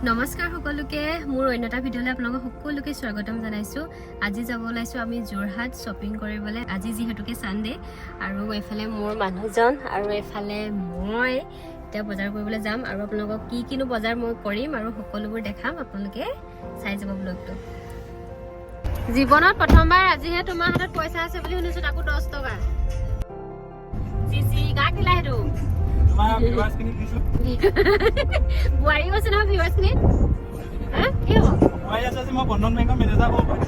নমস্কাৰ সকলোকে, মোৰ অন্য এটা ভিডিঅ'লৈ আপোনালোকক সকলোকে স্বাগতম জনাইছোঁ। আজি যাব ওলাইছোঁ আমি যোৰহাট শ্বপিং কৰিবলৈ। আজি যিহেতুকে ছানডে আৰু এইফালে মোৰ মানুহজন আৰু এইফালে মই এতিয়া বজাৰ কৰিবলৈ যাম আৰু আপোনালোকক কি কিনো বজাৰ মই কৰিম আৰু সকলোবোৰ দেখাম। আপোনালোকে চাই যাব ব্লগটো। জীৱনত প্ৰথমবাৰ আজিহে তোমাৰ হাতত পইচা আছে বুলি শুনিছোঁ, তাকো 10 টকা। চি চি, কাক দিলা সেইটো? তোমাৰ ভিউৱাৰ্ছ খিনিক দিছো। বোৱাৰীও আছে নহয় ভিউৱাৰ্ছখিনিত, হা? কি হ'ব? বোৱাৰী আছে আজি, মই বন্ধন বেংকৰ মেনেজাৰ হ'ব পাৰিম।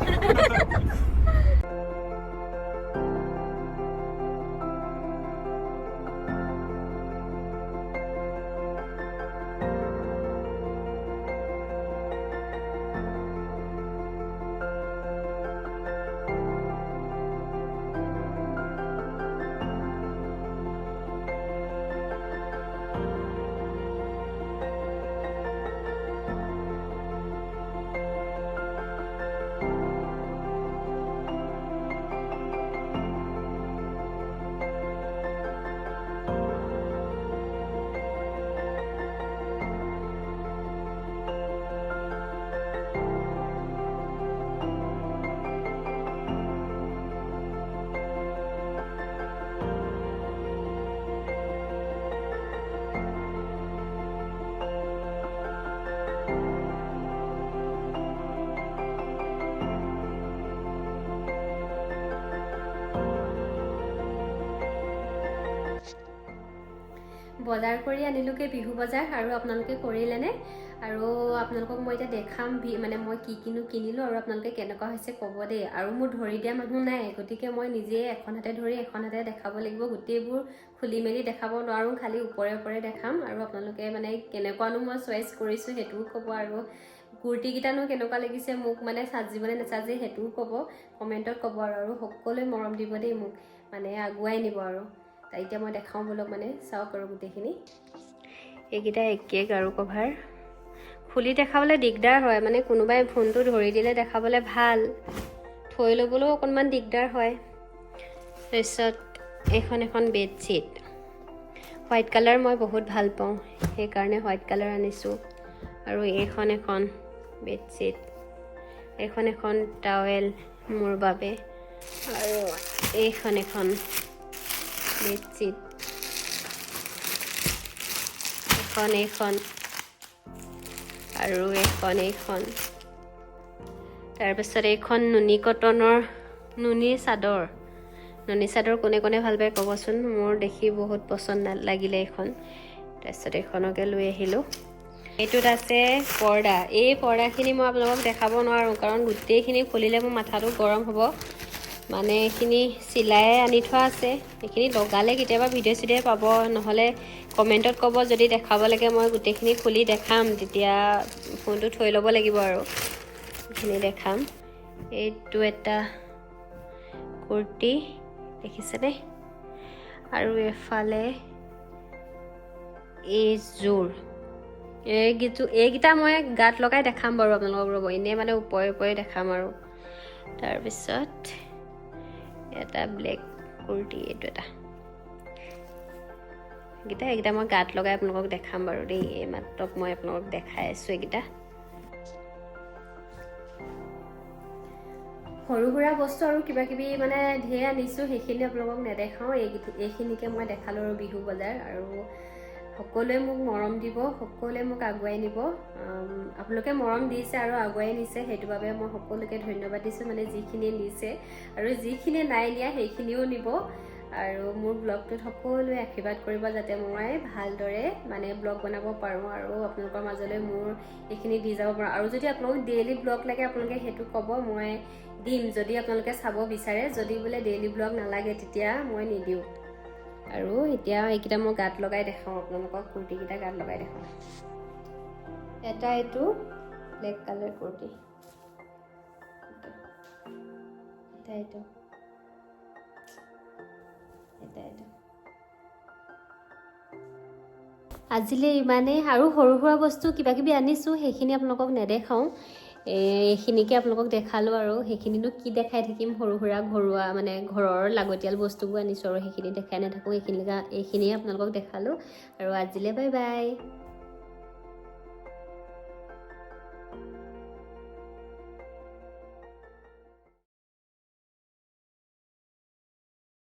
বজাৰ কৰি আনিলোগৈ বিহু বজাৰ। আৰু আপোনালোকে কৰিলেনে? আৰু আপোনালোকক মই এতিয়া দেখাম মানে মই কি কিনো কিনিলোঁ আৰু আপোনালোকে কেনেকুৱা হৈছে ক'ব দেই। আৰু মোৰ ধৰি দিয়া মানুহ নাই, গতিকে মই নিজে এখন হাতে ধৰি এখন হাতে দেখাব লাগিব। গোটেইবোৰ খুলি মেলি দেখাব নোৱাৰোঁ, খালি ওপৰে ওপৰে দেখাম। আৰু আপোনালোকে মানে কেনেকুৱানো মই চইচ কৰিছোঁ সেইটোও ক'ব আৰু কুৰ্তিকেইটানো কেনেকুৱা লাগিছে মোক, মানে সাজিবনে নেসাজে সেইটোও ক'ব, কমেণ্টত ক'ব। আৰু সকলোৱে মৰম দিব দেই মোক, মানে আগুৱাই নিব। আৰু এতিয়া মই দেখাওঁ ব'লক, মানে চাওক আৰু গোটেইখিনি। এইকেইটা একে গাৰু কভাৰ, খুলি দেখাবলৈ দিগদাৰ হয়, মানে কোনোবাই ফোনটো ধৰি দিলে দেখাবলৈ ভাল, থৈ ল'বলৈও অকণমান দিগদাৰ হয়। তাৰপিছত এইখন এখন বেডশ্বীট, হোৱাইট কালাৰ মই বহুত ভাল পাওঁ, সেইকাৰণে হোৱাইট কালাৰ আনিছোঁ। আৰু এইখন এখন বেডশ্বীট, এইখন এখন টাৱেল মোৰ বাবে আৰু এইখন এখন বেডশ্বীট, এখন এইখন আৰু এখন এইখন। তাৰপিছত এইখন নুনি কটনৰ নুনি চাদৰ। নুনি চাদৰ কোনে কোনে ভাল পায় ক'বচোন। মোৰ দেখি বহুত পচন্দ লাগিলে এইখন। তাৰপিছত এইখনকে লৈ আহিলোঁ। এইটোত আছে পৰ্দা। এই পৰ্দাখিনি মই আপোনালোকক দেখাব নোৱাৰোঁ, কাৰণ গোটেইখিনি খুলিলে মোৰ মাথাটো গৰম হ'ব। মানে এইখিনি চিলাই আনি থোৱা আছে, এইখিনি লগালে কেতিয়াবা ভিডিঅ' চিডিঅ' পাব, নহ'লে কমেণ্টত ক'ব যদি দেখাব লাগে, মই গোটেইখিনি খুলি দেখাম। তেতিয়া ফোনটো থৈ ল'ব লাগিব আৰু এইখিনি দেখাম। এইটো এটা কুৰ্তি, দেখিছেনে? আৰু এফালে এইযোৰ, এইকেইটা মই গাত লগাই দেখাম বাৰু আপোনালোকক, ৰ'ব। এনেই মানে ওপৰে ওপৰে দেখাম। আৰু তাৰপিছত এটা ব্লেক কুৰ্তি, এইটো এটা। এইকেইটা মই গাত লগাই আপোনালোকক দেখাম বাৰু দেই। এই মাত্ৰ মই আপোনালোকক দেখাই আছোঁ এইকেইটা। সৰু সুৰা বস্তু আৰু কিবা কিবি মানে ঢেৰ আনিছোঁ, সেইখিনি আপোনালোকক নেদেখাওঁ। এইখিনিকে মই দেখালোঁ আৰু বিহু বজাৰ। আৰু সকলোৱে মোক মৰম দিব, সকলোৱে মোক আগুৱাই নিব। আপোনালোকে মৰম দিছে আৰু আগুৱাই নিছে, সেইটো বাবে মই সকলোকে ধন্যবাদ দিছোঁ। মানে যিখিনিয়ে নিছে আৰু যিখিনিয়ে নাই নিয়া সেইখিনিও নিব। আৰু মোৰ ব্লগটোত সকলোৱে আশীৰ্বাদ কৰিব যাতে মই ভালদৰে মানে ব্লগ বনাব পাৰোঁ আৰু আপোনালোকৰ মাজলৈ মোৰ এইখিনি দি যাব পাৰোঁ। আৰু যদি আপোনালোকক ডেইলি ব্লগ লাগে, আপোনালোকে সেইটো ক'ব, মই দিম যদি আপোনালোকে চাব বিচাৰে। যদি বোলে ডেইলি ব্লগ নালাগে, তেতিয়া মই নিদিওঁ। আৰু এতিয়া এইকেইটা মই গাত লগাই দেখাওঁ আপোনালোকক, কুৰ্তিকেইটা গাত লগাই দেখাওঁ। এটা এইটো ব্লেক কালাৰ কুৰ্তি, এটা এইটো, এটা এইটো। আজিলৈ ইমানেই। আৰু সৰু সুৰা বস্তু কিবা কিবি আনিছোঁ, সেইখিনি আপোনালোকক নেদেখাওঁ, এইখিনিকে আপোনালোকক দেখালোঁ। আৰু সেইখিনিনো কি দেখাই থাকিম? সৰু সুৰা ঘৰুৱা মানে ঘৰৰ লাগতিয়াল বস্তুবোৰ আনিছোঁ আৰু সেইখিনি দেখাই নাথাকোঁ। এইখিনিয়ে আপোনালোকক দেখালোঁ আৰু আজিলৈ বাই বাই।